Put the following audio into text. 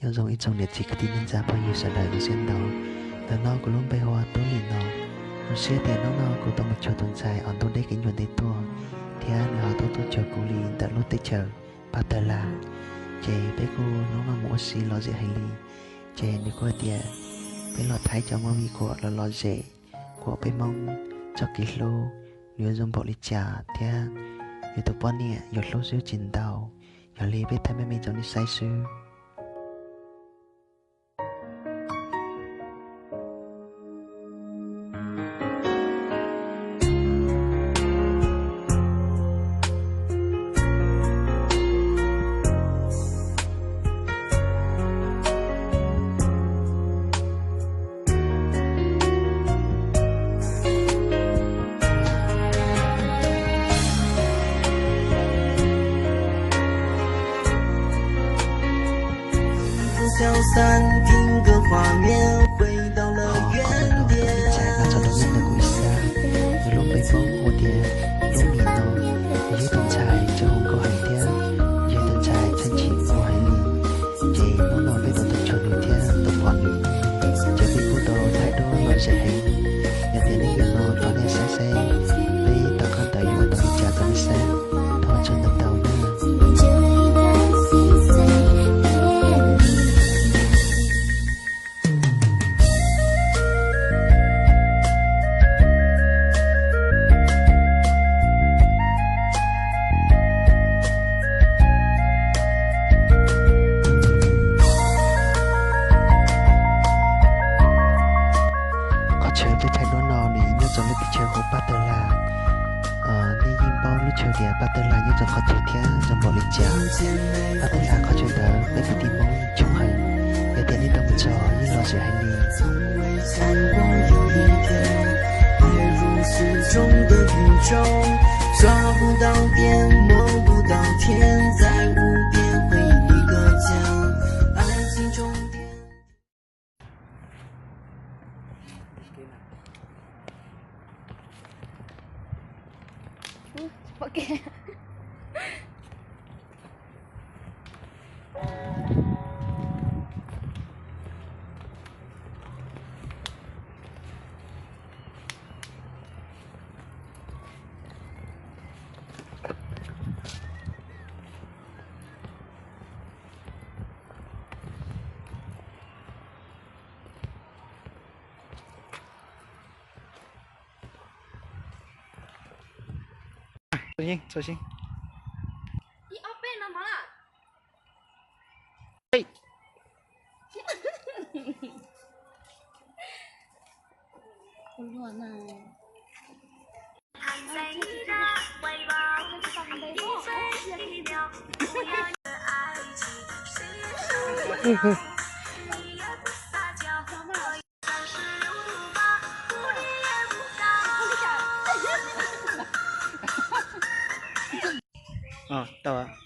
Nyob zoo ib tsoom niam txiv kwv tij neej tsa phooj ywg sawv daws, zoo siab ntau. Ntawm no kuv lub npe hu ua Tub Lis no. Zoo siab tias hnub no kuv tau mus cuag tus ntxhais uas ntuj deb kev ncua ntev tuaj, thiab nws ho tuaj tuaj cuag kuv li ntawm lub teb chaws Paj Tawg Lag. Ces peb kuj hnub no mus ua si lom zem heev li. Ces nws kuj hais tias peb los thaij cov movie kuj lom lom zem, kuj peb Hmoob txoj kev hlub nws yuav zoo npaum li cas thiab nws tus poj niam yuav hlub xwb tsis ntau. Yog li peb thaij me me rau nej saib xwb. Qhov ntawm no tus ntxhais no txog tus neeg ntawm kuv ib sab, nws lub npe Hmoob hu tias Tub Lis no. Yog ib tus ntxhais txawj hu nkauj heev thiab yog ib tus ntxhais txawj ntxim ua heev li. Ces hnub no peb tau tuaj cuag nws thiab tau pom nws, ces peb kuj tau thaij duab lom zem heev. Yog tias nej nyiam no thov nej saib saib peb tom qab ntawd yuav tau li cas rau nej saib. Thov txhua tus tau nawb. Qhov chaw peb thaij duab no nws nyob rau lub teb chaws hu Paj Tawg Lag. Nej yeej paub lub chaw tias Paj Tawg Lag nyob rau qhov twg thiab zoo npaum li cas. Paj Tawg Lag qhov chaw ntawd peb kwv tij Hmoob yeej coob heev. Yog tias nej tau mus txog yeej lom zem heev li. Tau.